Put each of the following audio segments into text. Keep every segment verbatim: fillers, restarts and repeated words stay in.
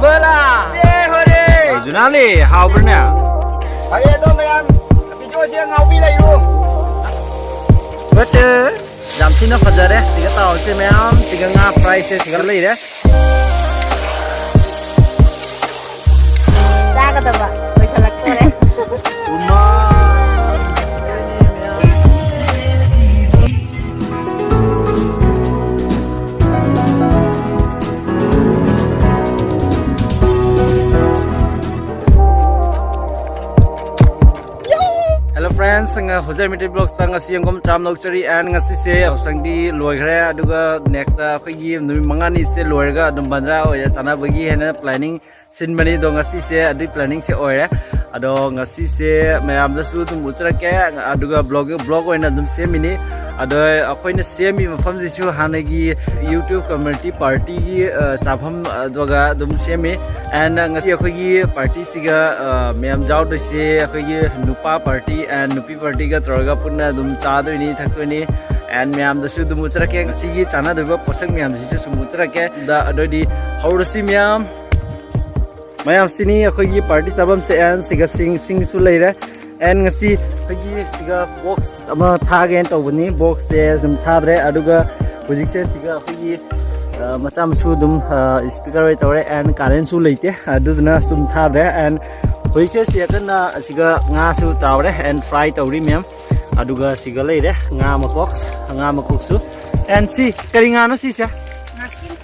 ꯕꯣꯂꯥ! J Holi! ꯑꯣ, ꯖꯨꯅꯥꯂꯤ, ꯍꯥꯎꯕ꯭ꯔꯅꯦ? ꯐꯔꯦ ꯑꯗꯣ ꯃꯌꯥꯝ, ꯚꯤꯗꯤꯑꯣꯁꯦ ꯉꯥꯎꯕꯤ ꯂꯩꯌꯨ꯫ ꯐꯠꯇꯦ꯫ ꯌꯥꯝ ꯊꯤꯅ ꯐꯖꯔꯦ꯫ ꯁꯤꯒ ꯇꯥꯎꯁꯦ ꯃꯌꯥꯝ, ꯁꯤꯒ ꯉꯥ fryꯁꯦ ꯁꯤꯒ ꯂꯩꯔꯦ꯫ ꯆꯥꯒꯗꯕ ꯂꯣꯏꯁꯤꯜꯂꯛꯇꯣꯔꯦ꯫ ꯎꯃꯥ! Hello friends, ꯍꯣꯖꯥꯏ ꯃꯩꯇꯩ Vlogsꯇ ꯉꯁꯤ ꯌꯦꯡꯒꯨꯝ ꯇꯔꯥꯝ ꯂꯧꯖꯔꯤ꯫ And ꯉꯁꯤꯁꯦ ꯌꯥꯎꯁꯪꯗꯤ ꯂꯣꯏꯈ꯭ꯔꯦ, ꯑꯗꯨꯒ next ꯑꯩꯈꯣꯏꯒꯤ ꯅꯨꯃꯤꯠ ꯃꯉꯥꯅꯤꯁꯦ ꯂꯣꯏꯔꯒ ꯑꯗꯨꯝ ꯕꯟꯗ꯭ꯔꯥ ꯑꯣꯏꯅ ꯆꯥꯅꯕꯒꯤ ꯍꯥꯏꯅ planning ꯁꯤꯟꯕꯅꯤ꯫ ꯑꯗꯣ ꯉꯁꯤꯁꯦ ꯑꯗꯨꯒꯤ planningꯁꯦ ꯑꯣꯏꯔꯦ꯫ ꯑꯗꯣ ꯉꯁꯤꯁꯦ ꯃꯌꯥꯝꯗꯁꯨ ꯑꯗꯨꯝ ꯎꯠꯆꯔꯛꯀꯦ, ꯑꯗꯨꯒ vlog, vlog ꯑꯣꯏꯅ ꯑꯗꯨꯝ ꯁꯦꯝꯃꯤꯅꯤ꯫ ꯑꯗꯣ ꯑꯩꯈꯣꯏꯅ ꯁꯦꯝꯃꯤ ꯃꯐꯝꯁꯤꯁꯨ ꯍꯥꯟꯅꯒꯤ YouTube community partyꯒꯤ, ꯑ, ꯆꯥꯐꯝ ꯑꯗꯨꯒ ꯑꯗꯨꯝ ꯁꯦꯝꯃꯤ꯫ And ꯉꯁꯤ ꯑꯩꯈꯣꯏꯒꯤ partyꯁꯤꯒ, ꯑ, ꯃꯌꯥꯝ ꯌꯥꯎꯗꯣꯏꯁꯦ ꯑꯩꯈꯣꯏꯒꯤ ꯅꯨꯄꯥ party and ꯅꯨꯄꯤ partyꯒ ꯇꯧꯔꯒ ꯄꯨꯟꯅ ꯑꯗꯨꯝ ꯆꯥꯗꯣꯏꯅꯤ, ꯊꯛꯇꯣꯏꯅꯤ꯫ And ꯃꯌꯥꯝꯗꯁꯨ ꯑꯗꯨꯝ ꯎꯠꯆꯔꯛꯀꯦ, ꯉꯁꯤꯒꯤ ꯆꯥꯅꯗꯣꯏꯕ ꯄꯣꯠꯁꯛ ꯃꯌꯥꯝꯁꯤꯁꯨ ꯁꯨꯝ ꯎꯠꯆꯔꯛꯀꯦ꯫ ꯑꯗ ꯑꯗꯨꯑꯣꯏꯗꯤ ꯍꯧꯔꯁꯤ ꯃꯌꯥꯝ꯫ ꯃꯌꯥꯝ, ꯁꯤꯅꯤ ꯑꯩꯈꯣꯏꯒꯤ party ꯆꯥꯐꯝꯁꯦ꯫ And ꯁꯤꯒ ꯁꯤꯡ, ꯁꯤꯡꯁꯨ ꯂꯩꯔꯦ꯫ And ꯉꯁꯤ ꯑꯩꯈꯣꯏꯒꯤ ꯁꯤꯒ box ꯑꯃ ꯊꯥꯒꯦꯅ ꯇꯧꯕꯅꯤ꯫ Boxꯁꯦ ꯁꯨꯝ ꯊꯥꯗ꯭ꯔꯦ꯫ ꯑꯗꯨꯒ ꯍꯧꯖꯤꯛꯁꯦ ꯁꯤꯒ ꯑꯩꯈꯣꯏꯒꯤ, ꯑ, ꯃꯆꯥ ꯃꯁꯨ ꯑꯗꯨꯝ, ꯑ, speaker ꯑꯣꯏ ꯇꯧꯔꯦ꯫ And currentꯁꯨ ꯂꯩꯇꯦ, ꯑꯗꯨꯗꯨꯅ ꯁꯨꯝ ꯊꯥꯗ꯭ꯔꯦ꯫ And ꯍꯧꯖꯤꯛꯁꯦ ꯁꯤ ꯀꯟꯅ ꯑꯁꯤꯒ ꯉꯥꯁꯨ ꯇꯥꯎꯔꯦ and fry ꯇꯧꯔꯤ ꯃꯌꯥꯝ꯫ ꯑꯗꯨꯒ ꯁꯤꯒ ꯂꯩꯔꯦ ꯉꯥ ꯃꯀꯣꯛ, ꯉꯥ ꯃꯀꯣꯛꯁꯨ꯫ And ꯁꯤ ꯀꯔꯤ ꯉꯥꯅꯣ ꯁꯤꯁꯦ? ꯉꯥꯁꯤꯡ꯫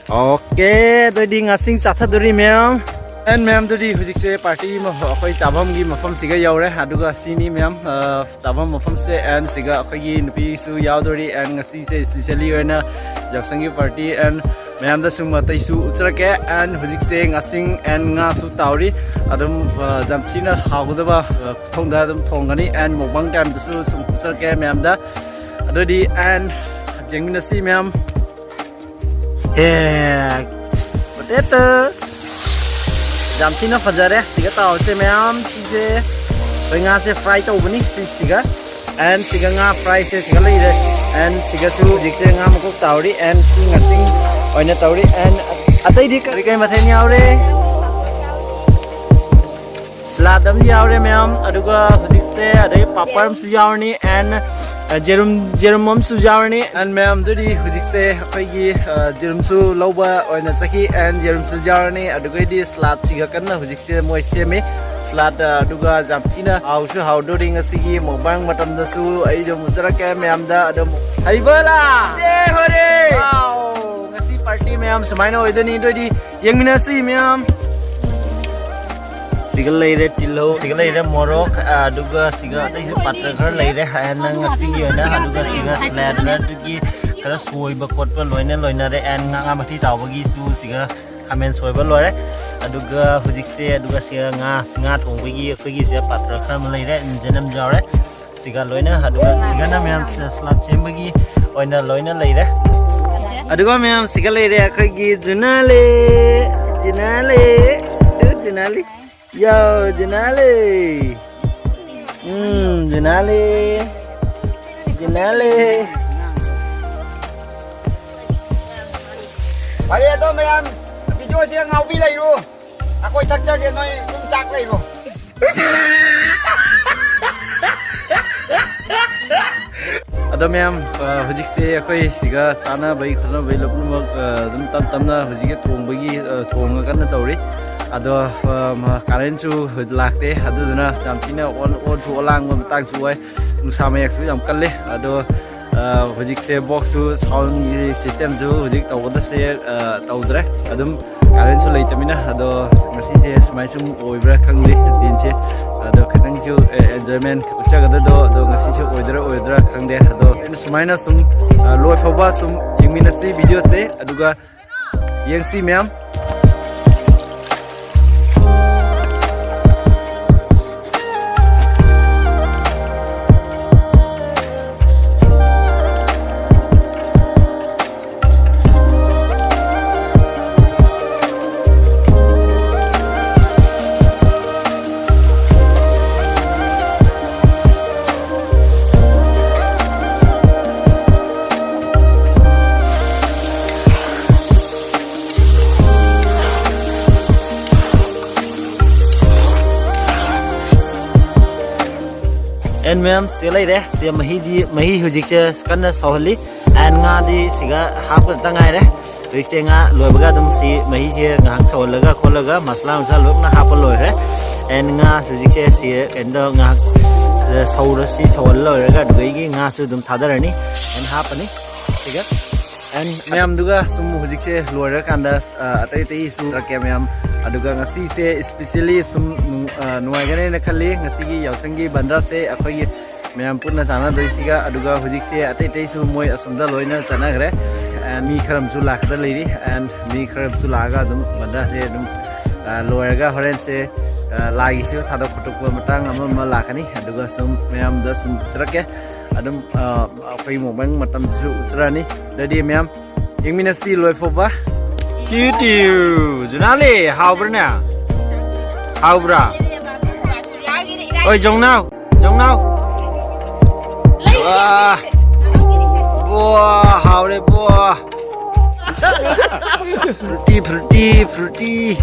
Okay, ꯑꯗꯨꯑꯣꯏꯗꯤ ꯉꯥꯁꯤꯡ ꯆꯥꯊꯗꯣꯔꯤ ꯃꯌꯥꯝ꯫ And ꯃꯌꯥꯝꯗꯨꯗꯤ ꯍꯧꯖꯤꯛꯁꯦ party ꯃꯐꯝ, ꯑꯩꯈꯣꯏ ꯆꯥꯐꯝꯒꯤ ꯃꯐꯝꯁꯤꯒ ꯌꯧꯔꯦ꯫ ꯑꯗꯨꯒ ꯁꯤꯅꯤ ꯃꯌꯥꯝ, ꯑ, ꯆꯥꯐꯝ ꯃꯐꯝꯁꯦ꯫ And ꯁꯤꯒ ꯑꯩꯈꯣꯏꯒꯤ ꯅꯨꯄꯤꯁꯨ ꯌꯥꯎꯗꯣꯔꯤ꯫ And ꯉꯁꯤꯁꯦ specially ꯑꯣꯏꯅ ꯌꯥꯎꯁꯪꯒꯤ party and ꯃꯌꯥꯝꯗ ꯁꯨꯝ ꯑꯇꯩꯁꯨ ꯎꯠꯆꯔꯛꯀꯦ꯫ And ꯍꯧꯖꯤꯛꯁꯦ ꯉꯥꯁꯤꯡ and ꯉꯥꯁꯨ ꯇꯥꯎꯔꯤ꯫ ꯑꯗꯨꯝ, ꯑ, ꯌꯥꯝ ꯊꯤꯅ ꯍꯥꯎꯒꯗꯕ, ꯑ, ꯈꯨꯊꯣꯡꯗ ꯑꯗꯨꯝ ꯊꯣꯡꯒꯅꯤ꯫ And mukbang timeꯗꯁꯨ ꯁꯨꯝ ꯎꯠꯆꯔꯛꯀꯦ ꯃꯌꯥꯝꯗ꯫ ꯑꯗꯨꯗꯤ and ꯌꯦꯡꯃꯤꯟꯅꯁꯤ ꯃꯌꯥꯝ꯫ ꯍꯦ, potato꯫ ꯌꯥꯝ ꯊꯤꯅ ꯐꯖꯔꯦ꯫ ꯁꯤꯒ ꯇꯥꯎꯁꯦ ꯃꯌꯥꯝ꯫ ꯁꯤꯁꯦ ꯑꯩꯈꯣꯏ ꯉꯥꯁꯦ fry ꯇꯧꯕꯅꯤ꯫ ꯁꯤꯁꯤꯒ, and ꯁꯤꯒ ꯉꯥ fryꯁꯦ ꯁꯤꯒ ꯂꯩꯔꯦ꯫ And ꯁꯤꯒꯁꯨ ꯍꯧꯖꯤꯛꯁꯦ ꯉꯥ ꯃꯀꯣꯛ ꯇꯥꯎꯔꯤ꯫ And ꯁꯤ ꯉꯥꯁꯤꯡ ꯑꯣꯏꯅ ꯇꯧꯔꯤ꯫ And ꯑꯇꯩꯗꯤ ꯀꯔꯤ ꯀꯔꯤ ꯃꯊꯦꯜ ꯌꯥꯎꯔꯦ? ꯁꯂꯥꯗ ꯑꯃ ꯌꯥꯎꯔꯦ ꯃꯌꯥꯝ, ꯑꯗꯨꯒ ꯍꯧꯖꯤꯛꯁꯦ ꯑꯗꯩ ꯄꯥꯄꯔ ꯑꯃꯁꯨ ꯌꯥꯎꯔꯅꯤ, and ꯖꯦꯔꯨꯝ, ꯖꯦꯔꯨꯝ ꯑꯃꯁꯨ ꯌꯥꯎꯔꯅꯤ꯫ And ꯃꯌꯥꯝꯗꯨꯗꯤ ꯍꯧꯖꯤꯛꯁꯦ ꯑꯩꯈꯣꯏꯒꯤ ꯖꯦꯔꯨꯝꯁꯨ ꯂꯧꯕ ꯑꯣꯏꯅ ꯆꯠꯈꯤ, and ꯖꯦꯔꯨꯝꯁꯨ ꯌꯥꯎꯔꯅꯤ꯫ ꯑꯗꯨꯒꯩꯗꯤ ꯁꯂꯥꯗꯁꯤꯒ ꯀꯟꯅ ꯍꯧꯖꯤꯛꯁꯦ ꯃꯣꯏ ꯁꯦꯝꯃꯤ꯫ ꯁꯂꯥꯗ ꯑꯗꯨꯒ ꯌꯥꯝ ꯊꯤꯅ ꯍꯥꯎꯁꯨ ꯍꯥꯎꯗꯣꯔꯤ꯫ ꯉꯁꯤꯒꯤ ꯃꯨꯛꯕꯥꯡ ꯃꯇꯝꯗꯁꯨ ꯑꯩ ꯑꯗꯨꯝ ꯎꯖꯔꯛꯀꯦ ꯃꯌꯥꯝꯗ꯫ ꯑꯗꯨꯝ ꯍꯩꯕꯂꯥ! ꯖꯦ ꯍꯣꯔꯦ! Wow! ꯉꯁꯤ ꯄꯥꯔꯇꯤ ꯃꯌꯥꯝ ꯁꯨꯃꯥꯏꯅ ꯑꯣꯏꯗꯣꯏꯅꯤ꯫ ꯑꯗꯨꯑꯣꯏꯗꯤ ꯌꯦꯡꯃꯤꯟꯅꯁꯤ ꯃꯌꯥꯝ꯫ ꯁꯤꯒ ꯂꯩꯔꯦ ꯇꯤꯜꯍꯧ, ꯁꯤꯒ ꯂꯩꯔꯦ ꯃꯣꯔꯣꯛ, ꯑꯗꯨꯒ ꯁꯤꯒ ꯑꯇꯩꯁꯨ ꯄꯥꯇ꯭ꯔ ꯈꯔ ꯂꯩꯔꯦ꯫ ꯅꯪ ꯉꯁꯤꯒꯤ ꯑꯣꯏꯅ ꯑꯗꯨꯒ ꯁꯤꯒ ꯁꯂꯥꯗ ꯈꯔꯗꯨꯒꯤ ꯈꯔ ꯁꯣꯏꯕ ꯈꯣꯠꯄ ꯂꯣꯏꯅ ꯂꯣꯏꯅꯔꯦ꯫ And ꯉꯥ, ꯉꯥ ꯃꯊꯤ ꯇꯥꯎꯕꯒꯤꯁꯨ ꯁꯤꯒ ꯈꯥꯃꯦꯟ ꯁꯣꯏꯕ ꯂꯣꯏꯔꯦ꯫ ꯑꯗꯨꯒ ꯍꯧꯖꯤꯛꯁꯦ, ꯑꯗꯨꯒ ꯁꯤꯒ ꯉꯥ, ꯉꯥ ꯊꯣꯡꯕꯒꯤ ꯑꯩꯈꯣꯏꯒꯤ ꯁꯤꯗ ꯄꯥꯇ꯭ꯔ ꯈꯔ ꯑꯃ ꯂꯩꯔꯦ, ꯏꯟꯖꯤꯟ ꯑꯃ ꯌꯥꯎꯔꯦ꯫ ꯁꯤꯒ ꯂꯣꯏꯅ, ꯑꯗꯨꯒ ꯁꯤꯒꯅ ꯃꯌꯥꯝ ꯁ-, ꯁꯂꯥꯗ ꯁꯦꯝꯕꯒꯤ ꯑꯣꯏꯅ ꯂꯣꯏꯅ ꯂꯩꯔꯦ꯫ ꯑꯗꯨꯒ ꯃꯌꯥꯝ ꯁꯤꯒ ꯂꯩꯔꯦ ꯑꯩꯈꯣꯏꯒꯤ ꯖꯨꯅꯥꯂꯦ, ꯖꯨꯅꯥꯂꯦ, ꯖꯨꯅꯥꯂꯤ꯫ ꯌꯥ, ꯖꯤꯅꯥꯂꯦ꯫ ꯎꯝ, ꯖꯤꯅꯥꯂꯦ꯫ ꯖꯤꯅꯥꯂꯦ꯫ ꯐꯔꯦ ꯑꯗꯣ ꯃꯌꯥꯝ, ꯚꯤꯗꯤꯑꯣꯁꯦ ꯉꯥꯎꯕꯤ ꯂꯩꯔꯣ꯫ ꯑꯩꯈꯣꯏ ꯊꯛꯆꯒꯦ, ꯅꯣꯏ ꯑꯗꯨꯝ ꯆꯥꯛ ꯂꯩꯔꯣ꯫ ꯑꯗꯣ ꯃꯌꯥꯝ, ꯑ, ꯍꯧꯖꯤꯛꯁꯦ ꯑꯩꯈꯣꯏ ꯁꯤꯒ ꯆꯥꯅꯕꯩ ꯈꯣꯠꯅꯕꯩ ꯂꯣꯏꯅꯃꯛ, ꯑ, ꯑꯗꯨꯝ ꯇꯞ ꯇꯞꯅ ꯍꯧꯖꯤꯛꯀꯤ ꯊꯣꯡꯕꯒꯤ, ꯑ, ꯊꯣꯡꯉ ꯀꯟꯅ ꯇꯧꯔꯤ꯫ ꯑꯗꯣ, ꯑ, ꯃ-, ꯀꯥꯔꯦꯟꯁꯨ ꯂꯥꯛꯇꯦ, ꯑꯗꯨꯗꯨꯅ ꯌꯥꯝ ꯊꯤꯅ ꯑꯣꯟ-, ꯑꯣꯟꯁꯨ ꯑꯣꯂꯥꯡꯕ ꯃꯇꯥꯡꯁꯨ ꯑꯣꯏ꯫ ꯅꯨꯡꯁꯥ ꯃꯌꯥꯛꯁꯨ ꯌꯥꯝ ꯀꯜꯂꯦ꯫ ꯑꯗꯣ, ꯑ, ꯍꯧꯖꯤꯛꯁꯦ ꯕꯣꯛꯁꯁꯨ, ꯁꯥꯎꯟꯒꯤ ꯁꯤꯁꯇꯦꯝꯁꯨ ꯍꯧꯖꯤꯛ ꯇꯧꯒꯗꯕꯁꯦ, ꯑ, ꯇꯧꯗ꯭ꯔꯦ꯫ ꯑꯗꯨꯝ ꯀꯥꯔꯦꯟꯁꯨ ꯂꯩꯇꯕꯅꯤꯅ꯫ ꯑꯗꯣ ꯉꯁꯤꯁꯦ ꯁꯨꯃꯥꯏ ꯁꯨꯝ ꯑꯣꯏꯕ꯭ꯔꯥ ꯈꯪꯗꯦ ꯔꯨꯇꯤꯟꯁꯦ꯫ ꯑꯗꯣ ꯈꯤꯇꯪꯁꯨ, ꯑꯦ, ꯑꯦꯟꯖꯣꯏꯃꯦꯟ ꯎꯠꯆꯒꯗꯕꯗꯣ, ꯑꯗꯣ ꯉꯁꯤꯁꯦ ꯑꯣꯏꯗꯣꯏꯔꯥ ꯑꯣꯏꯔꯣꯏꯗ꯭ꯔꯥ ꯈꯪꯗꯦ꯫ ꯑꯗꯣ ꯁꯨꯃꯥꯏꯅ ꯁꯨꯝ, ꯑ, ꯂꯣꯏ ꯐꯥꯎꯕ ꯁꯨꯝ ꯌꯦꯡꯃꯤꯟꯅꯁꯤ ꯚꯤꯗꯤꯑꯣꯁꯦ, ꯑꯗꯨꯒ ꯌꯦꯡꯁꯤ ꯃꯌꯥꯝ꯫ ꯃꯌꯥꯝ ꯁꯤꯒ ꯂꯩꯔꯦ꯫ ꯁꯤ ꯃꯍꯤꯗꯤ, ꯃꯍꯤ ꯍꯧꯖꯤꯛꯁꯦ ꯀꯟꯅ ꯁꯧꯍꯜꯂꯤ꯫ And ꯉꯥꯗꯤ ꯁꯤꯒ ꯍꯥꯞꯄꯗ ꯉꯥꯏꯔꯦ꯫ ꯍꯧꯖꯤꯛꯁꯦ ꯉꯥ ꯂꯣꯏꯕꯒ ꯑꯗꯨꯝ ꯁꯤ ꯃꯍꯤꯁꯦ ꯉꯥꯏꯍꯥꯛ ꯁꯧꯍꯜꯂꯒ ꯈꯣꯠꯂꯒ ꯃꯁꯂꯥ ꯅꯨꯡꯁꯂꯥ ꯂꯣꯏꯅ ꯍꯥꯞꯄ ꯂꯣꯏꯔꯦ꯫ And ꯉꯥ ꯍꯧꯖꯤꯛꯁꯦ ꯁꯤ ꯀꯩꯅꯣ ꯉꯥꯏꯍꯥꯛ ꯁꯧꯔ, ꯁꯤ ꯁꯧꯍꯜ ꯂꯣꯏꯔꯒ ꯑꯗꯨꯗꯒꯤ ꯉꯥꯁꯨ ꯑꯗꯨꯝ ꯊꯥꯗꯔꯅꯤ꯫ And ꯍꯥꯞꯄꯅꯤ ꯁꯤꯒ꯫ And ꯃꯌꯥꯝꯗꯨꯒ ꯁꯨꯝ ꯍꯧꯖꯤꯛꯁꯦ ꯂꯣꯏꯔꯀꯥꯟꯗ, ꯑ, ꯑꯇꯩ ꯑꯇꯩꯁꯨ ꯆꯠꯀꯦ ꯃꯌꯥꯝ꯫ ꯑꯗꯨꯒ ꯉꯁꯤꯁꯦ specially ꯁꯨꯝ ꯅꯨꯡ-, ꯑ, ꯅꯨꯡꯉꯥꯏꯒꯅꯦꯅ ꯈꯜꯂꯤ꯫ ꯉꯁꯤꯒꯤ ꯌꯥꯎꯁꯪꯒꯤ ꯕꯟꯗ꯭ꯔꯥꯁꯦ ꯑꯩꯈꯣꯏꯒꯤ ꯃꯌꯥꯝ ꯄꯨꯟꯅ ꯆꯥꯟꯅꯗꯣꯏꯁꯤꯒ꯫ ꯑꯗꯨꯒ ꯍꯧꯖꯤꯛꯁꯦ ꯑꯇꯩ ꯑꯇꯩꯁꯨ ꯃꯣꯏ ꯑꯁꯣꯝꯗ ꯂꯣꯏꯅ ꯆꯠꯅꯈ꯭ꯔꯦ꯫ And ꯃꯤ ꯈꯔ ꯑꯃꯁꯨ ꯂꯥꯛꯀꯗ ꯂꯩꯔꯤ꯫ And ꯃꯤ ꯈꯔ ꯑꯃꯁꯨ ꯂꯥꯛꯑꯒ ꯑꯗꯨꯝ ꯕꯟꯗ꯭ꯔꯥꯁꯦ ꯑꯗꯨꯝ, ꯑ, ꯂꯣꯏꯔꯒ ꯍꯣꯔꯦꯟꯁꯦ, ꯑ, ꯂꯥꯏꯒꯤꯁꯨ ꯊꯥꯗꯣꯛ ꯈꯣꯠꯇꯣꯛꯄ ꯃꯇꯥꯡ ꯑꯃ ꯑꯃ ꯂꯥꯛꯀꯅꯤ꯫ ꯑꯗꯨꯒ ꯁꯨꯝ ꯃꯌꯥꯝꯗ ꯁꯨꯝ ꯆꯠꯂꯛꯀꯦ꯫ ꯑꯗꯨꯝ, ꯑ, ꯑꯩꯈꯣꯏ ꯃꯨꯛꯕꯥꯡ ꯃꯇꯝꯁꯨ ꯎꯠꯆꯔꯅꯤ꯫ ꯑꯗꯨꯗꯤ ꯃꯌꯥꯝ ꯌꯦꯡꯃꯤꯟꯅꯁꯤ ꯂꯣꯏꯐꯥꯎꯕ꯫ ꯇꯤꯌꯨ ꯇꯤꯌꯨ꯫ ꯖꯨꯅꯥꯂꯤ, ꯍꯥꯎꯕ꯭ꯔꯅꯦ? ꯍꯥꯎꯕ꯭ꯔꯥ? ꯑꯣꯏ, ꯖꯧꯅꯥꯎ, ꯖꯧꯅꯥꯎ꯫ ꯋꯥ, ꯕꯣ, ꯍꯥꯎꯔꯦ ꯕꯣ꯫ Fruity, fruity, fruity꯫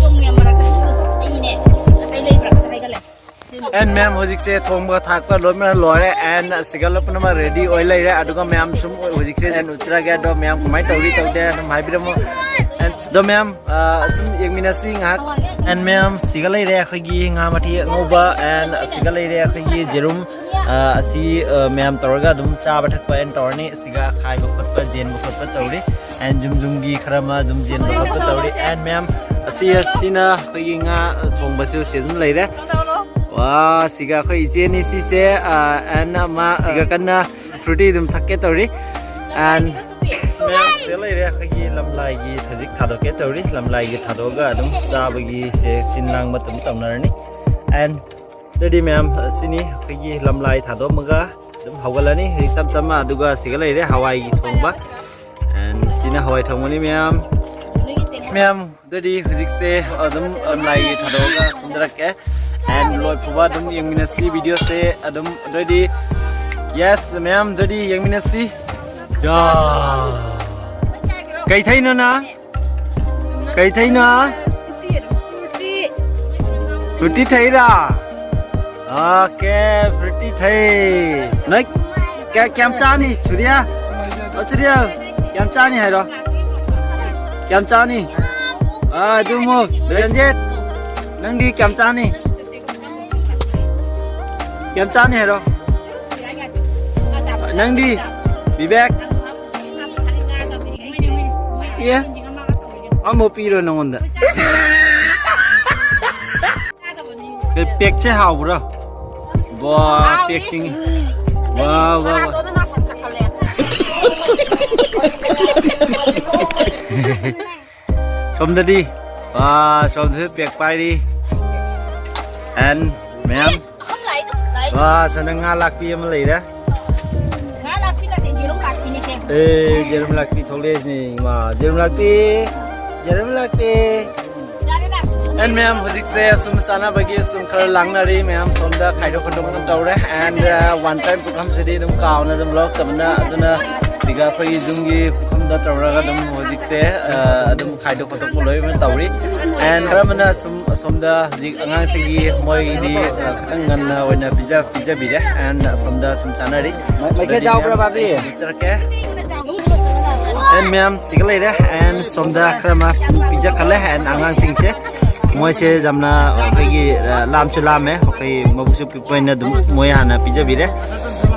And ꯃꯌꯥꯝ ꯍꯧꯖꯤꯛꯁꯦ ꯊꯣꯡꯕ ꯊꯥꯛꯄ ꯂꯣꯏꯅ ꯂꯣꯏꯔꯦ꯫ And ꯁꯤꯒ ꯂꯣꯏ ꯄꯨꯝꯅꯃꯛ ready ꯑꯣꯏ ꯂꯩꯔꯦ꯫ ꯑꯗꯨꯒ ꯃꯌꯥꯝ ꯁꯨꯝ ꯍꯧꯖꯤꯛꯁꯦ and ꯎꯠꯆꯔꯒꯦ꯫ ꯑꯗꯣ ꯃꯌꯥꯝ ꯀꯃꯥꯏꯅ ꯇꯧꯔꯤ ꯇꯧꯗꯦ ꯑꯗꯨꯝ ꯍꯥꯏꯕꯤꯔꯝꯃꯣ꯫ And ꯑꯗꯣ ꯃꯌꯥꯝ, ꯑ, ꯁꯨꯝ ꯌꯦꯡꯃꯤꯟꯅꯁꯤ ꯉꯥꯏꯍꯥꯛ꯫ And ꯃꯌꯥꯝ ꯁꯤꯒ ꯂꯩꯔꯦ ꯑꯩꯈꯣꯏꯒꯤ ꯉꯥ ꯃꯊꯤ ꯑꯉꯧꯕ꯫ And ꯁꯤꯒ ꯂꯩꯔꯦ ꯑꯩꯈꯣꯏꯒꯤ ꯌꯦꯔꯨꯝ, ꯑ, ꯑꯁꯤ, ꯑ, ꯃꯌꯥꯝ ꯇꯧꯔꯒ ꯑꯗꯨꯝ ꯆꯥꯕ ꯊꯛꯄ and ꯇꯧꯔꯅꯤ꯫ ꯁꯤꯒ ꯈꯥꯏꯕ ꯈꯣꯠꯄ, ꯖꯦꯟꯕ ꯈꯣꯠꯄ ꯇꯧꯔꯤ꯫ And ꯖꯨꯝ ꯖꯨꯝꯒꯤ ꯈꯔ ꯑꯃ ꯑꯗꯨꯝ ꯖꯦꯟꯕ ꯈꯣꯠꯄ ꯇꯧꯔꯤ꯫ And ꯃꯌꯥꯝ ꯑꯁꯤ, ꯑꯁꯤꯅ ꯑꯩꯈꯣꯏꯒꯤ ꯉꯥ ꯊꯣꯡꯕꯁꯨ ꯁꯤ ꯑꯗꯨꯝ ꯂꯩꯔꯦ꯫ ꯋꯥ, ꯁꯤꯒ ꯑꯩꯈꯣꯏ ꯏꯆꯦꯅꯤ ꯁꯤꯁꯦ, ꯑ, and ꯑꯃ ꯁꯤꯒ ꯀꯟꯅ fruity ꯑꯗꯨꯝ ꯊꯛꯀꯦ ꯇꯧꯔꯤ꯫ And ꯃꯌꯥꯝ ꯁꯤꯗ ꯂꯩꯔꯦ ꯑꯩꯈꯣꯏꯒꯤ ꯂꯝꯂꯥꯏꯒꯤ ꯍꯧꯖꯤꯛ ꯊꯥꯗꯣꯛꯀꯦ ꯇꯧꯔꯤ꯫ ꯂꯝꯂꯥꯏꯒꯤ ꯊꯥꯗꯣꯛꯑꯒ ꯑꯗꯨꯝ ꯆꯥꯕꯒꯤꯁꯦ ꯁꯤꯟ ꯂꯥꯡꯕ ꯑꯗꯨꯝ ꯇꯧꯅꯔꯅꯤ꯫ And ꯑꯗꯨꯗꯤ ꯃꯌꯥꯝ, ꯑꯁꯤꯅꯤ ꯑꯩꯈꯣꯏꯒꯤ ꯂꯝꯂꯥꯏ ꯊꯥꯗꯣꯛꯑꯝꯃꯒ ꯑꯗꯨꯝ ꯍꯧꯒꯠꯂꯅꯤ ꯍꯧꯖꯤꯛ ꯇꯞ ꯇꯞꯅ꯫ ꯑꯗꯨꯒ ꯁꯤꯒ ꯂꯩꯔꯦ ꯍꯋꯥꯏꯒꯤ ꯊꯣꯡꯕ꯫ And ꯁꯤꯅ ꯍꯋꯥꯏ ꯊꯣꯡꯕꯅꯤ ꯃꯌꯥꯝ꯫ ꯃꯌꯥꯝ, ꯑꯗꯨꯗꯤ ꯍꯧꯖꯤꯛꯁꯦ ꯑꯗꯨꯝ ꯂꯝꯂꯥꯏꯒꯤ ꯊꯥꯗꯣꯛꯑꯒ ꯀꯨꯝꯊꯔꯛꯀꯦ꯫ And ꯂꯣꯏꯐꯥꯎꯕ ꯑꯗꯨꯝ ꯌꯦꯡꯃꯤꯟꯅꯁꯤ videoꯁꯦ ꯑꯗꯨꯝ꯫ ꯑꯗꯨꯗꯤ, yes, ꯃꯌꯥꯝ, ꯑꯗꯨꯗꯤ ꯌꯦꯡꯃꯤꯟꯅꯁꯤ꯫ ꯌꯥ꯫ ꯀꯩ ꯊꯩꯅꯣ ꯅꯪ? ꯀꯩ ꯊꯩꯅꯣ? Fruity ꯊꯩꯔꯥ? ꯑꯣꯀꯦ, ꯄ꯭ꯔꯤꯇꯤ ꯊꯩ꯫ ꯅꯣꯏ ꯀꯌꯥ-, ꯀꯌꯥꯝ ꯆꯥꯅꯤ, ꯁꯨꯔꯤꯌꯥ? ꯑꯣ, ꯁꯨꯔꯤꯌꯥ, ꯀꯌꯥꯝ ꯆꯥꯅꯤ ꯍꯥꯏꯔꯣ? ꯀꯌꯥꯝ ꯆꯥꯅꯤ? ꯑꯥ, ꯑꯗꯨ ꯑꯃꯨꯛ, ꯔꯟꯖꯤꯠ, ꯅꯪꯗꯤ ꯀꯌꯥꯝ ꯆꯥꯅꯤ? ꯀꯌꯥꯝ ꯆꯥꯅꯤ ꯍꯥꯏꯔꯣ? ꯅꯪꯗꯤ, ꯕꯤꯕꯦꯛ? ꯑꯦ, ꯑꯃ ꯄꯤꯔꯣ ꯅꯉꯣꯟꯗ꯫ ꯀꯩ ꯄꯦꯛꯁꯦ ꯍꯥꯎꯕ꯭ꯔꯣ? ꯕ꯭ꯋꯥ, ꯄꯦꯛꯁꯤꯡ꯫ ꯕ꯭ꯋꯥ, ꯕ꯭ꯋꯥ, ꯕ꯭ꯋꯥ꯫ ꯁꯣꯝꯗꯗꯤ, ꯕ꯭ꯋꯥ, ꯁꯣꯝꯗꯁꯨ ꯄꯦꯛ ꯄꯥꯏꯔꯤ꯫ And ꯃꯌꯥꯝ꯫ ꯕ꯭ꯋꯥ, ꯁꯣꯝꯗ ꯉꯥ ꯂꯥꯛꯄꯤ ꯑꯃ ꯂꯩꯔꯦ꯫ ꯉꯥ ꯂꯥꯛꯄꯤ ꯅꯠꯇꯦ, ꯌꯦꯔꯨꯝ ꯂꯥꯛꯄꯤꯅꯦ ꯁꯦ꯫ ꯑꯦ, ꯌꯦꯔꯨꯝ ꯂꯥꯛꯄꯤ ꯊꯣꯛꯂꯛꯑꯦꯁꯤꯅꯦ, ꯏꯃꯥ꯫ ꯌꯦꯔꯨꯝ ꯂꯥꯛꯄꯤ, ꯌꯦꯔꯨꯝ ꯂꯥꯛꯄꯤ꯫ And ꯃꯌꯥꯝ, ꯍꯧꯖꯤꯛꯁꯦ ꯁꯨꯝ ꯆꯥꯅꯕꯒꯤ ꯁꯨꯝ ꯈꯔ ꯂꯥꯡꯅꯔꯤ ꯃꯌꯥꯝ, ꯁꯣꯝꯗ ꯈꯥꯏꯗꯣꯛ ꯈꯣꯠꯇꯣꯛꯇꯅ ꯇꯧꯔꯦ꯫ And, uh, one time ꯄꯨꯈꯝꯁꯤꯗꯤ ꯑꯗꯨꯝ ꯀꯥꯎꯅ ꯑꯗꯨꯝ ꯂꯧꯔꯛꯇꯕꯅ, ꯑꯗꯨꯅ ꯁꯤꯒ ꯑꯩꯈꯣꯏꯒꯤ ꯌꯨꯝꯒꯤ ꯄꯨꯈꯝꯗ ꯇꯧꯔꯒ ꯑꯗꯨꯝ ꯍꯧꯖꯤꯛꯁꯦ, uh, ꯑꯗꯨꯝ ꯈꯥꯏꯗꯣꯛ ꯈꯣꯠꯇꯣꯛꯄ ꯂꯣꯏꯅ ꯇꯧꯔꯤ꯫ And ꯈꯔ ꯑꯃꯅ ꯁꯨꯝ ꯑꯁꯣꯝꯗ ꯍꯧꯖꯤꯛ ꯑꯉꯥꯡꯁꯤꯡꯒꯤ ꯃꯣꯏꯒꯤꯗꯤ, uh, ꯈꯤꯇꯪ ꯉꯟꯅ ꯑꯣꯏꯅ ꯄꯤꯖ-, ꯄꯤꯖꯕꯤꯔꯦ꯫ And ꯑꯁꯣꯝꯗ ꯁꯨꯝ ꯆꯥꯅꯔꯤ꯫ ꯃꯩ-, ꯃꯩꯈꯦꯠ ꯑꯗꯨꯗꯤ ꯌꯥꯎꯕ꯭ꯔꯥ, ꯃꯌꯥꯝ ꯚꯥꯕꯤ? ꯄꯤꯖꯔꯛꯀꯦ꯫ And ꯃꯌꯥꯝ ꯁꯤꯒ ꯂꯩꯔꯦ꯫ And ꯁꯣꯝꯗ ꯈꯔ ꯑꯃ ꯄꯤꯖꯈꯠꯂꯦ꯫ And ꯑꯉꯥꯡꯁꯤꯡꯁꯦ ꯃꯣꯏꯁꯦ ꯌꯥꯝꯅ ꯑꯩꯈꯣꯏꯒꯤ, ꯑ, ꯂꯥꯝꯁꯨ ꯂꯥꯝꯃꯦ꯫ ꯑꯩꯈꯣꯏ ꯃꯕꯨꯛꯁꯨ ꯄꯤꯛꯄꯅꯤꯅ ꯑꯗꯨꯝ ꯃꯣꯏ ꯍꯥꯟꯅ ꯄꯤꯖꯕꯤꯔꯦ꯫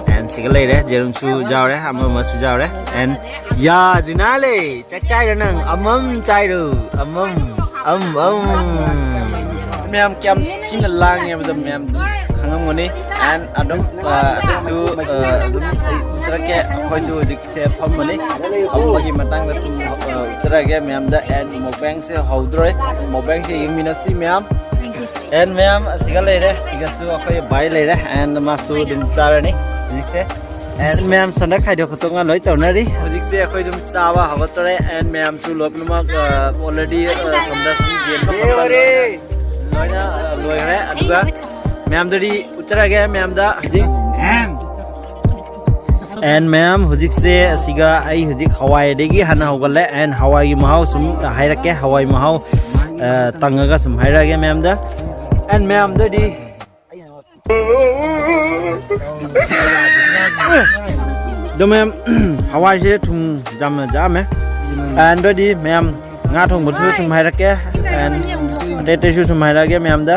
And ꯁꯤꯒ ꯂꯩꯔꯦ꯫ ꯌꯦꯔꯨꯝꯁꯨ ꯌꯥꯎꯔꯦ, ꯑꯃ ꯑꯃꯁꯨ ꯌꯥꯎꯔꯦ꯫ And ꯌꯥ, ꯖꯨꯅꯥꯂꯦ, ꯆꯥꯛ ꯆꯥꯏꯔꯣ ꯅꯪ? ꯑꯃꯝ ꯆꯥꯏꯔꯣ? ꯑꯃꯝ, ꯑꯝ, ꯑꯝ꯫ ꯃꯌꯥꯝ ꯀꯌꯥꯝ ꯊꯤꯅ ꯂꯥꯡꯉꯦ ꯍꯥꯏꯕꯗꯣ ꯃꯌꯥꯝ ꯑꯗꯨꯝ ꯈꯪꯉꯝꯒꯅꯤ꯫ And ꯑꯗꯨꯝ, ꯑ, ꯑꯗꯨꯁꯨ, ꯑ, ꯑꯗꯨꯝ ꯑꯩ ꯎꯠꯆꯔꯛꯀꯦ꯫ ꯑꯩꯈꯣꯏꯁꯨ ꯍꯧꯖꯤꯛꯁꯦ ꯐꯝꯕꯅꯤ꯫ ꯐꯝꯕꯒꯤ ꯃꯇꯥꯡꯗ ꯁꯨꯝ, ꯑ, ꯎꯠꯆꯔꯛꯑꯒꯦ ꯃꯌꯥꯝꯗ꯫ And ꯃꯣꯛꯕꯦꯡꯁꯦ ꯍꯧꯗ꯭ꯔꯣꯏ꯫ ꯃꯣꯛꯕꯦꯡꯁꯦ ꯌꯦꯡꯃꯤꯟꯅꯁꯤ ꯃꯌꯥꯝ꯫ And ꯃꯌꯥꯝ ꯑꯁꯤꯒ ꯂꯩꯔꯦ꯫ ꯁꯤꯒꯁꯨ ꯑꯩꯈꯣꯏ ꯚꯥꯏ ꯂꯩꯔꯦ꯫ And ꯃꯥꯁꯨ ꯑꯗꯨꯝ ꯆꯥꯔꯅꯤ ꯍꯧꯖꯤꯛꯁꯦ꯫ And ꯃꯌꯥꯝ ꯁꯣꯝꯗ ꯈꯥꯏꯗꯣꯛ ꯈꯣꯠꯇꯣꯛꯅ ꯂꯣꯏ ꯇꯧꯅꯔꯤ꯫ ꯍꯧꯖꯤꯛꯁꯦ ꯑꯩꯈꯣꯏ ꯑꯗꯨꯝ ꯆꯥꯕ ꯍꯧꯒꯠꯇꯣꯔꯦ꯫ And ꯃꯌꯥꯝꯁꯨ ꯂꯣꯏꯅꯃꯛ, ꯑ, already, ꯑ, ꯁꯣꯝꯗ ꯁꯨꯝ ꯌꯦꯟꯕ ꯈꯣꯠꯄ ꯂꯣꯏꯅ, ꯂꯣꯏꯅ, ꯑ, ꯂꯣꯏꯈ꯭ꯔꯦ꯫ ꯑꯗꯨꯒ ꯃꯌꯥꯝꯗꯗꯤ ꯎꯠꯆꯔꯒꯦ ꯃꯌꯥꯝꯗ ꯍꯧꯖꯤꯛ꯫ And ꯃꯌꯥꯝ ꯍꯧꯖꯤꯛꯁꯦ ꯑꯁꯤꯒ ꯑꯩ ꯍꯧꯖꯤꯛ ꯍꯋꯥꯏꯗꯒꯤ ꯍꯥꯟꯅ ꯍꯧꯒꯠꯂꯦ꯫ And ꯍꯋꯥꯏꯒꯤ ꯃꯍꯥꯎ ꯁꯨꯝ ꯍꯥꯏꯔꯛꯀꯦ, ꯍꯋꯥꯏ ꯃꯍꯥꯎ, ꯑ, ꯇꯪꯉꯒ ꯁꯨꯝ ꯍꯥꯏꯔꯛꯑꯒꯦ ꯃꯌꯥꯝꯗ꯫ And ꯃꯌꯥꯝꯗꯗꯤ ꯑꯗꯣ ꯃꯌꯥꯝ, ꯍꯋꯥꯏꯁꯦ ꯊꯨꯝ ꯌꯥꯝꯅ ꯌꯥꯝꯃꯦ꯫ ꯑꯗꯨꯗꯤ ꯃꯌꯥꯝ, ꯉꯥ ꯊꯣꯡꯕꯁꯨ ꯁꯨꯝ ꯍꯥꯏꯔꯛꯀꯦ꯫ And ꯑꯇꯩ ꯑꯇꯩꯁꯨ ꯁꯨꯝ ꯍꯥꯏꯔꯛꯑꯒꯦ ꯃꯌꯥꯝꯗ꯫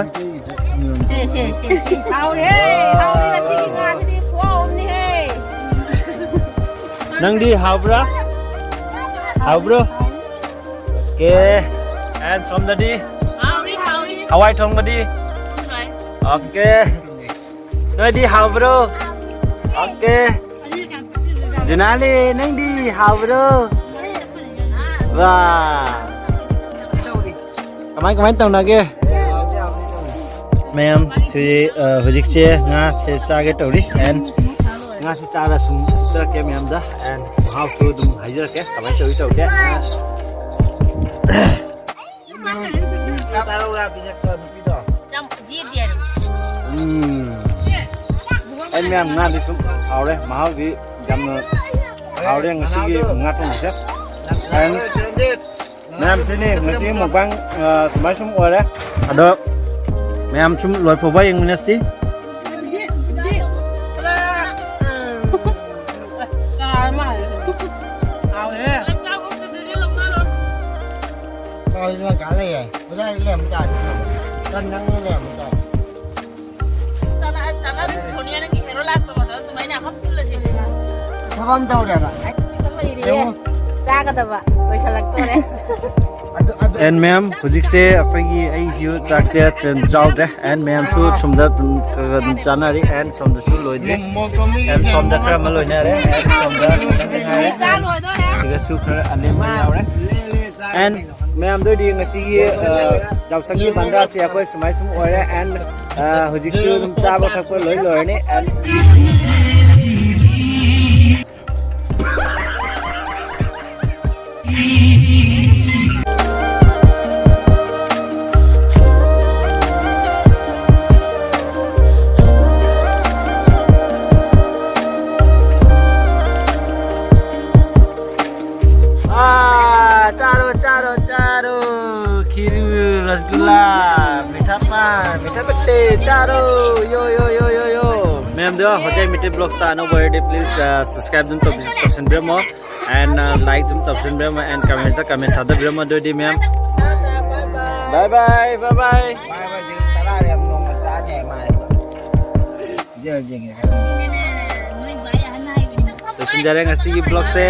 ꯁꯦ, ꯁꯦ, ꯁꯦ, ꯁꯦ꯫ ꯍꯥꯎꯔꯦ, ꯍꯥꯎꯔꯦ, ꯉꯁꯤꯒꯤ ꯉꯥꯁꯤꯗꯤ ꯈꯨꯍꯥꯎ ꯑꯃꯅꯤꯍꯦ꯫ ꯅꯪꯗꯤ ꯍꯥꯎꯕ꯭ꯔꯥ? ꯍꯥꯎꯕ꯭ꯔꯣ? Okay. And ꯁꯣꯝꯗꯗꯤ? ꯍꯥꯎꯔꯤ, ꯍꯥꯎꯔꯤ꯫ ꯍꯋꯥꯏ ꯊꯣꯡꯕꯗꯤ? ꯍꯥꯎꯔꯤ꯫ Okay. ꯅꯣꯏꯗꯤ ꯍꯥꯎꯕ꯭ꯔꯣ? Okay. ꯖꯨꯅꯥꯂꯤ, ꯅꯪꯗꯤ ꯍꯥꯎꯕ꯭ꯔꯣ? ꯋꯥ꯫ ꯀꯃꯥꯏ, ꯀꯃꯥꯏ ꯇꯧꯅꯒꯦ? ꯃꯌꯥꯝ, ꯁꯤ, ꯑ, ꯍꯧꯖꯤꯛꯁꯦ ꯉꯥꯁꯦ ꯆꯥꯒꯦ ꯇꯧꯔꯤ꯫ And ꯉꯥꯁꯦ ꯆꯥꯔ ꯁꯨꯝ ꯎꯠꯆꯔꯛꯀꯦ ꯃꯌꯥꯝꯗ꯫ And ꯃꯍꯥꯎꯁꯨ ꯑꯗꯨꯝ ꯍꯥꯏꯖꯔꯛꯀꯦ ꯀꯃꯥꯏ ꯇꯧꯏ ꯇꯧꯗꯦ꯫ ꯎꯝ꯫ ꯑꯩ ꯃꯌꯥꯝ, ꯉꯥꯗꯤ ꯁꯨꯝ ꯍꯥꯎꯔꯦ, ꯃꯍꯥꯎꯗꯤ ꯌꯥꯝꯅ ꯍꯥꯎꯔꯦ ꯉꯁꯤꯒꯤ ꯉꯥ ꯊꯣꯡꯕꯁꯦ꯫ And ꯃꯌꯥꯝꯁꯤꯅꯤ ꯉꯁꯤ mukbang, ꯑ, ꯁꯨꯃꯥꯏ ꯁꯨꯝ ꯑꯣꯏꯔꯦ꯫ ꯑꯗꯣ ꯃꯌꯥꯝ ꯁꯨꯝ ꯂꯣꯏꯐꯥꯎꯕ ꯌꯦꯡꯃꯤꯟꯅꯁꯤ꯫ ꯆꯥꯎꯁꯤꯅ ꯀꯥ ꯂꯩꯌꯦ꯫ ꯑꯣꯖꯥ ꯂꯩꯔꯝꯕ ꯇꯥꯔꯗꯤ ꯐꯕ꯫ ꯇꯟ ꯅꯪ ꯂꯩꯔꯝꯕ ꯇꯥꯔꯗꯤ꯫ ꯆꯠꯂ, ꯆꯠꯂ, ꯁꯣꯅꯤꯌꯥ ꯅꯪꯒꯤ ꯍꯦꯔꯣ ꯂꯥꯛꯄ ꯃꯇꯝꯗ ꯑꯗꯨꯃꯥꯏꯅ ꯍꯥꯞꯆꯤꯜꯂꯁꯤ꯫ ꯊꯕꯛ ꯑꯃ ꯇꯧꯔꯦꯕ꯫ ꯈꯤꯇꯪ ꯂꯩꯔꯤꯌꯦ꯫ ꯌꯦꯡꯉꯣ꯫ ꯆꯥꯒꯗꯕ ꯂꯣꯏꯁꯤꯜꯂꯛꯇꯣꯔꯦ꯫ ꯑꯗꯨ, ꯑꯗꯨ, And ꯃꯌꯥꯝ, ꯍꯧꯖꯤꯛꯁꯦ ꯑꯩꯈꯣꯏꯒꯤ, ꯑꯩꯁꯨ ꯆꯥꯛꯁꯦ ꯆꯥꯎꯗ꯭ꯔꯦ꯫ And ꯃꯌꯥꯝꯁꯨ ꯁꯣꯝꯗ ꯑꯗꯨꯝ ꯈꯔ ꯈꯔ ꯑꯗꯨꯝ ꯆꯥꯅꯔꯤ꯫ And ꯁꯣꯝꯗꯁꯨ ꯂꯣꯏꯗ꯭ꯔꯤ꯫ And ꯁꯣꯝꯗ ꯈꯔ ꯑꯃ ꯂꯣꯏꯅꯔꯦ꯫ And ꯁꯣꯝꯗ ꯈꯤꯇꯪ ꯉꯥꯏꯔꯦ꯫ ꯆꯥ ꯂꯣꯏꯗꯣꯔꯦ꯫ ꯁꯤꯗꯁꯨ ꯈꯔ ꯑꯂꯦꯝꯕ ꯌꯥꯎꯔꯦ꯫ And ꯃꯌꯥꯝꯗ ꯑꯣꯏꯗꯤ ꯉꯁꯤꯒꯤ, ꯑ, ꯌꯥꯎꯁꯪꯒꯤ ꯕꯟꯗꯥꯁꯤ ꯑꯩꯈꯣꯏ ꯁꯨꯃꯥꯏ ꯁꯨꯝ ꯑꯣꯏꯔꯦ꯫ And, ꯑ, ꯍꯧꯖꯤꯛꯁꯨ ꯑꯗꯨꯝ ꯆꯥꯕ ꯊꯛꯄ ꯂꯣꯏ ꯂꯣꯏꯔꯅꯤ꯫ And Ah, charo, charo, charo. Khiru, rasgulla, mitha pan, mitha patte, charo. Yo, yo, yo, yo, yo. ꯃꯌꯥꯝꯗꯣ ꯍꯣꯇꯦꯜ ꯃꯤꯇꯤꯡ ꯕ꯭ꯂꯣꯛꯁꯇ ꯑꯅꯧꯕ ꯑꯣꯏꯔꯗꯤ please subscribe ꯑꯗꯨꯝ ꯇꯧꯕꯤ- ꯇꯧꯁꯟꯕꯤꯔꯝꯃꯣ, and like ꯑꯗꯨꯝ ꯇꯧꯁꯟꯕꯤꯔꯝꯃꯣ, and comment ꯁ comment ꯊꯥꯗꯕꯤꯔꯝꯃꯣ꯫ ꯑꯗꯨꯑꯣꯏꯗꯤ ꯃꯌꯥꯝ, bye bye, bye bye꯫ ꯂꯣꯏꯁꯤꯟꯖꯔꯦ ꯉꯁꯤꯒꯤ ꯕ꯭ꯂꯣꯛꯁꯦ꯫